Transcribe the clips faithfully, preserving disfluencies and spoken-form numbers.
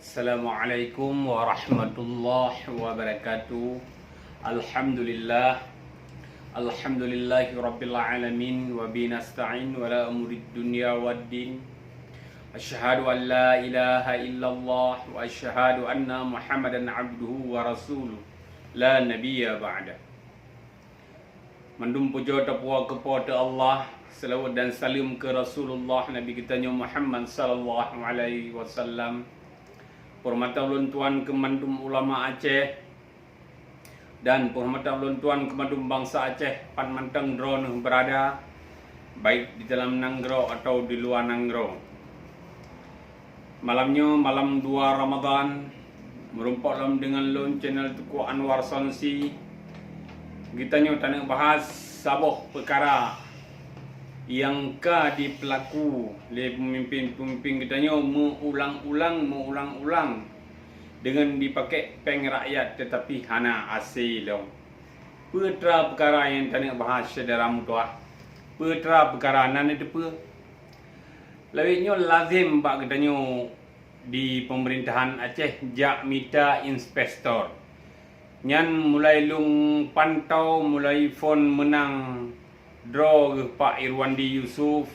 Assalamualaikum warahmatullahi wabarakatuh. Alhamdulillah. Alhamdulillahi rabbil alamin, wa bihi nasta'in wa la umurid dunya waddin. Asyhadu an la ilaha illallah wa asyhadu anna Muhammadan abduhu wa rasuluh. La nabiyya ba'da. Mandum pujoe tapuwoe keu Po teu Allah, seulaweuet dan saleuem keu Rasulullah Nabi geutanyoe Muhammad sallallahu alaihi wasallam. Peuhormatan ulôn tuan keu mandum ulama Aceh dan peuhormatan ulôn tuan keu mandum bansa Aceh pat mantong droeneuh beurada, baik di dalam nanggroe atawa di luwa nanggroe. Malam nyoe malam dua Ramadan, meurumpok lom deungon lôn channel Teungku Anwar Sonsi. Geutanyoe taneuk bahas saboh peukara nyang ka dipeulaku lé peumimpin-peumimpin geutanyoe meuulang-ulang, meuulang-ulang deungon dipakèk péng rakyat teutapi hana hasé lom. Peue tra peukara nyang taneuk bahas syedara meutuwah? Peue tra peukara nan neuteupeue? Lawét nyoe lazem bak geutanyoe di peumeurintahon Aceh jak mita investor. Nyan mulai lôn pantau mulai phon meunang droe geuh Pak Irwandi Yusuf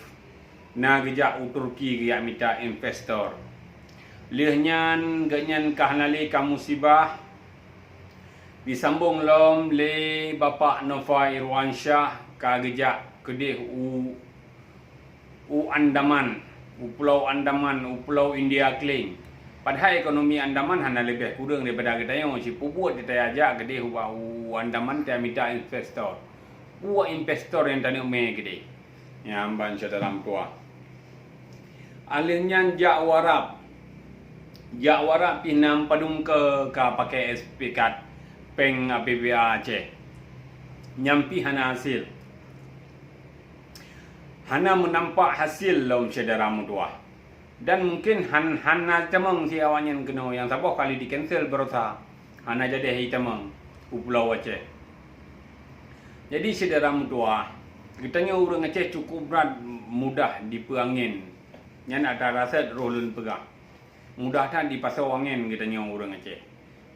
na geujak u Turki geujak mita investor. Lheueh nyan geuhnyan ka hana lé ka musibah, disambong lom lé Bapak Nova Irwansyah ka geujak keudeh u u Andaman, u Pulo Andaman, u Pulo India Kling. Padahai ekonomi Andaman hana leubeh kureueng daripada geutanyoe, sipeubuet teuh tajak keudeh ubak u Andaman tajak mita investor. Peue investor nyang taneuk mé keudeh? Nyan ban syedara meutuwah. Alheuh nyan jak u Arab. Jak u Arab pih na padum keu ka pakai sertifikat péng A P B A Aceh. Nyan pih hana hasil. Hana meunampak hasil lom syedara meutuwah. Dan mungken han-, hana tamong si awaknyan keunoe nyang saboh kali di-cancel baroesa. Hana jadi hai tamong u Pulo Aceh. Jadi syedara meutuwah, geutanyoe ureuëng Aceh cukup brat mudah dipeuangén. Nyan atra raset roh lôn peugah. Mudah that dipasoe angén geutanyoe ureuëng Aceh.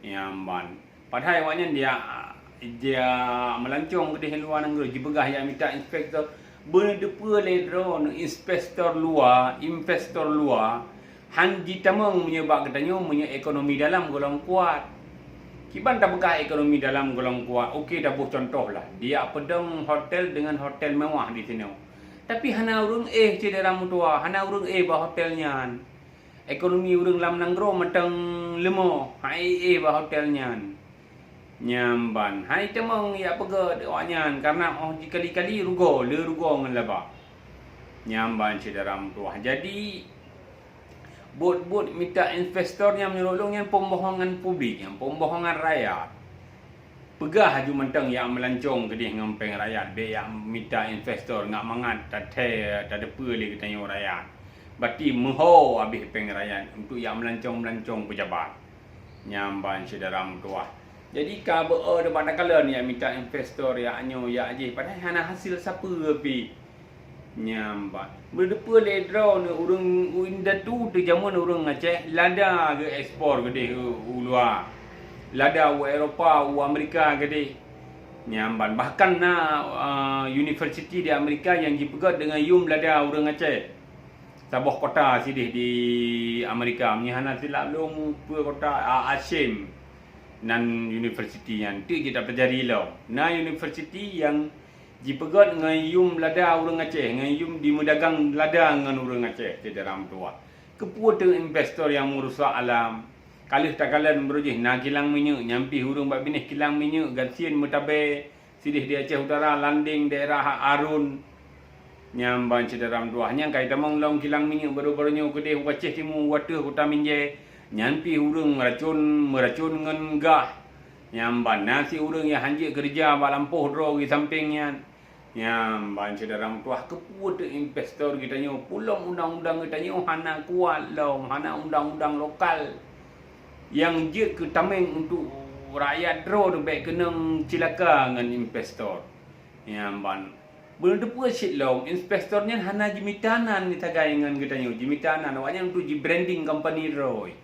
Nyan ban. Padahai awaknyan dia, dia meulancong keudeh luwa nanggroe, jipeugah jak mita investor. Beuneuteupeu lé droeneuh investor luwa, investor luwa, han jitamong meunyoe bak geutanyoe meunyoe ekonomi dalam gohlom kuat. Kiban tapeugah ekonomi dalam gohlom kuat, oke, taboh contoh lah, dijak peudong hotel deungon hotel mewah di sinoe. Tapi hana ureuëng éh syedara meutuwah, hana ureuëng éh bak hotel nyan. Ekonomi ureuëng lam nanggroe mantong leumoh, han éh bak hotel nyan. Nyan ban, han jitamong jak peugét awaknyan, kareuna óh jikali-kali rugoe, le rugoe ngon laba. Nyan ban syedara meutuwah. Jadi, buet-buet mita investor nyan meunurot lôn nyan pembohongan publik, nyan pembohongan rakyat. Peugah laju mantong jak meulancong keudeh ngon péng rakyat, bék jak mita investor, ngat mangat tathée tateupeue lé geutanyoe rakyat. Berarti meuho habéh péng rakyat untuk jak meulancong-meulancong peujabat. Nyan ban syedara meutuwah. Jadi ka beu-o teuma takalon jak mita investor, jak nyoe, jak jéh, padahai hana hasil sapeue pih. Nyan ban. Beuteupeue lé droeneuh ureuëng u indatu teuh jameun ureuëng Aceh lada geuekspor keudeh u, u luwa. Lada u Eropa, u Amerika keudeh. Nyan ban. Bahkan na, a, universiti di Amerika nyang jipeugét deungon yum lada ureuëng Aceh. Saboh kota sideh di Amerika. Meunyoe hana silap lôn peue kota, a, Asyem nan universiti nyan. Teuk jitapajari lom. Na universiti nyang jipeugét ngon yum lada ureuëng Aceh, ngon yum jimeudagang lada ngon ureuëng Aceh, syedara meutuwah. Keupeue teuk investor nyang meurusak alam? Ka lheueh takalon baroe jih na kilang minyeuk, nyan pih ureuëng bak binéh kilang minyeuk, gasien meutabée, sideh di Aceh Utara, Landeng, daerah Arun. Nyan ban syedara meutuwah, nyang ka jitamong lom kilang minyeuk baroe-baroe nyoe keudeh u Aceh Timu, u ateueh Kuta Minjai. Nyan pih ureuëng meuracon, meuracon ngon gah. Nyan ban na si ureuëng nyang hanjeuet keureuja bak lampôh droe di sampéng nyan. Nyan ban syedara meutuwah, keupeue teuk investor geutanyoe, peue lom undang-undang geutanyoe hana kuat lom, hana undang-undang lokal nyang jeuet keu tameng untuk rakyat droe bék keunong cilaka ngon investor. Nyan ban. Beuneuteupeu cit lom, investor nyan hana jimita nan sagai ngon geutanyoe, jimita nan awaknyan untuk jibranding company droe.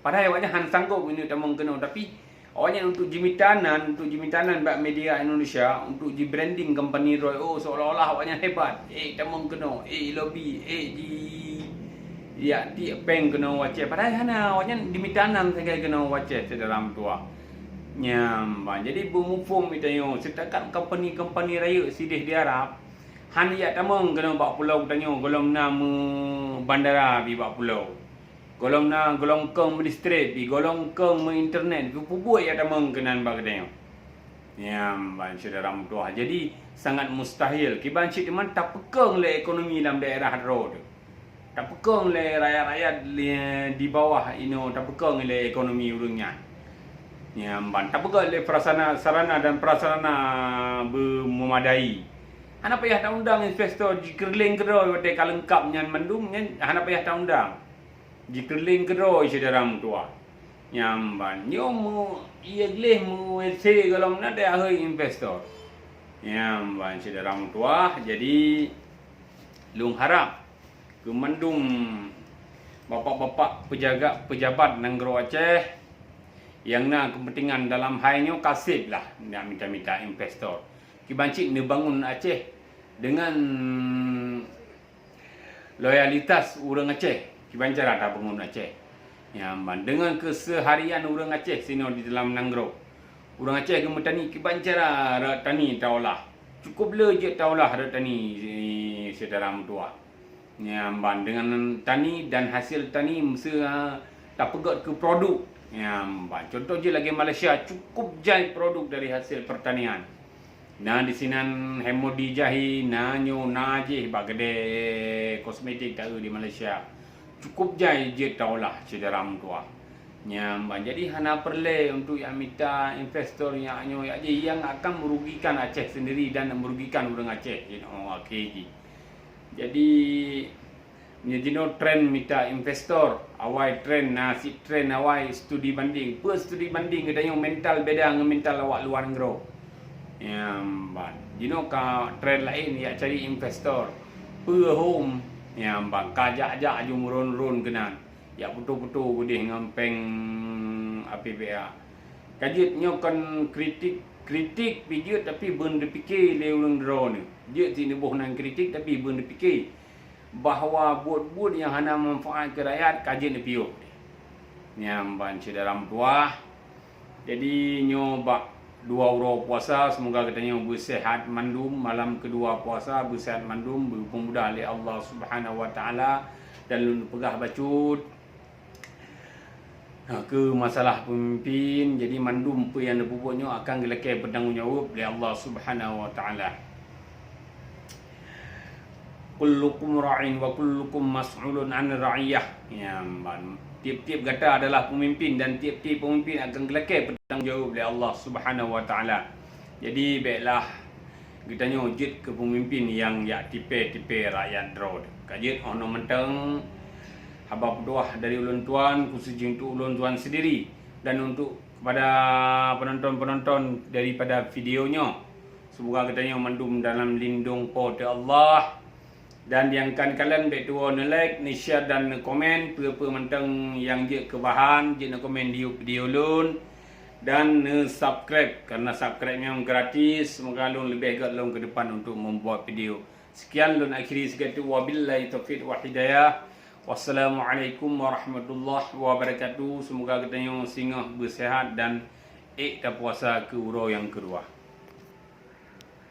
Padahai awaknyan han sanggob keuneuk tamong keunoe, tapi awaknyan untuk jimita nan, untuk jimita nan bak media Indonesia, untuk ji-branding kompeni droe, oh, seolah-olah awaknyan hebat. Eh, tamong keunoe, eh, lobby, eh, ji, ya, tiek péng keunoe u Aceh. Padahai hana, awaknyan jimita nan sagai keunoe u Aceh, syedara meutuwah. Nyan ban. Jadi, beumuphom geutanyoe, seutakat kompeni-kompeni rayeuk sideh di Arab, han jak tamong keunoe bak pulo geutanyoe, gohlom na meu bandara bi bak pulo. Gohlom na, gohlom kong meulistrik bi, gohlom kong meuinternet, geupeubuet jak tamong keunan bak geutanyoe. Nyan ban syedara meutuwah. Jadi, sangat mustahil. Kiban cit teuma tapeukong lé ekonomi lam daerah droe teuh. Tapeukong lé rakyat-rakyat li-, di bawah inoe, tapeukong lé ekonomi ureuëng nyan. Nyan ban tapeugét lé prasana, sarana dan prasarana beumemadai. Hana payah taundang investor jikeureuléng keudroe watée ka leungkab nyan mandum, nyan hana payah taundang. Jikeureuléng keudroe syedara meutuwah. Nyan ban nyoe meu-, ié gleh meu-, wese gohlom na teuhôi investor. Nyan ban syedara meutuwah, jadi lôn harab keu mandum bapak-bapak peujaga-, peujabat nanggroe Aceh nyang na keupeuntengan dalam hai nyoe ka seb lah, ndak mita-mita investor. Kiban cit neubangun Aceh deungon loyalitas ureuëng Aceh, kiban cara tabangun Aceh. Nyan ban deungon keuseuharian ureuëng Aceh sinoe di dalam nanggroe. Ureuëng Aceh geumeutani, kiban cara rot tani taolah. Cukup le jeuet taolah rot tani, eh, syedara meutuwah. Nyan ban deungon tani dan hasil tani meuseu, ah, tapeugét keu produk. Nyan ban contoh jih lagée Malaysia, cukup jai produk dari hasil pertanian. Na disinan Hemodi jahi, na nyoe, na jih bak keudée kosmetik taeu di Malaysia. Cukup jai jeuet taolah syedara meutuwah. Nyan ban jadi hana peureulée untuk jak mita investor nyak nyoe jak jih nyang akan merugikan Aceh sendiri dan merugikan ureuëng Aceh jinoe akhé jih. Jadi, nyoe jinoe tren mita investor, awai tren, na cit tren awai studi banding. Peue studi banding geutanyoe mental beda ngon mental awak luwa nanggroe. Nyan ban. Jinoe ka tren laén jak cari investor. Peue hom, nyan ban ka jak-jak aju meuron-ron keunan. Jak putôh-putôh geudeh ngon péng A P B A. Ka jeuet nyoe kon kritik, kritik pi jeuet tapi beun dipike lé ureuëng droeneuh. Jeuet sineuboh nan kritik tapi beun dipike bahwa buet-buet nyang hana manfaat keu rakyat ka jeuet neupiôh. Nyan ban syedara meutuwah. Jadi nyoe bak dua uroe puasa, semoga geutanyoe beuseuhat mandum, malam keudua puasa beuseuhat mandum, beupeumudah lé Allah Subhanahu wa Taala, dan lôn peugah bacut keu masalah peumimpin, jadi mandum peue nyang neupeubuet nyoe akan geulakée peutanggong jaweueb lé Allah Subhanahu wa Taala. Kullukum ra'in wa kullukum mas'ulun an ra'iyah. Nyan ban, tiep-tiep gata adalah peumimpin dan tiep-tiep peumimpin akan geulakée peutanggong jaweueb lé Allah Subhanahu wa Taala. Jadi, béklah geutanyoe jeuet keu peumimpin nyang jak tipée-tipée rakyat droe. Ka jeuet 'oh noe mantong haba peutuah dari ulôn tuan, khusos jih untuk ulôn tuan sendiri dan untuk kepada penonton-penonton daripada video nyoe. Semoga geutanyoe mandum dalam lindong Po teu Allah. Dan nyang kan kalon bék tuwoe neu-like, neu-share dan neukomen peue-peue mantong nyang jeuet keu bahan, jeuet neukomen di video lôn dan neu-subscribe, karena subscribe nyoe gratis. Semoga lôn leubeh gét lom keu depan untuk membuat video. Sekian lôn akhiri sigoe teuk, wabillahi taufiq wal hidayah. Wassalamualaikum warahmatullahi wabarakatuh. Semoga geutanyoe singoh beuseuhat dan ék tapuasa keu uroe nyang keudua.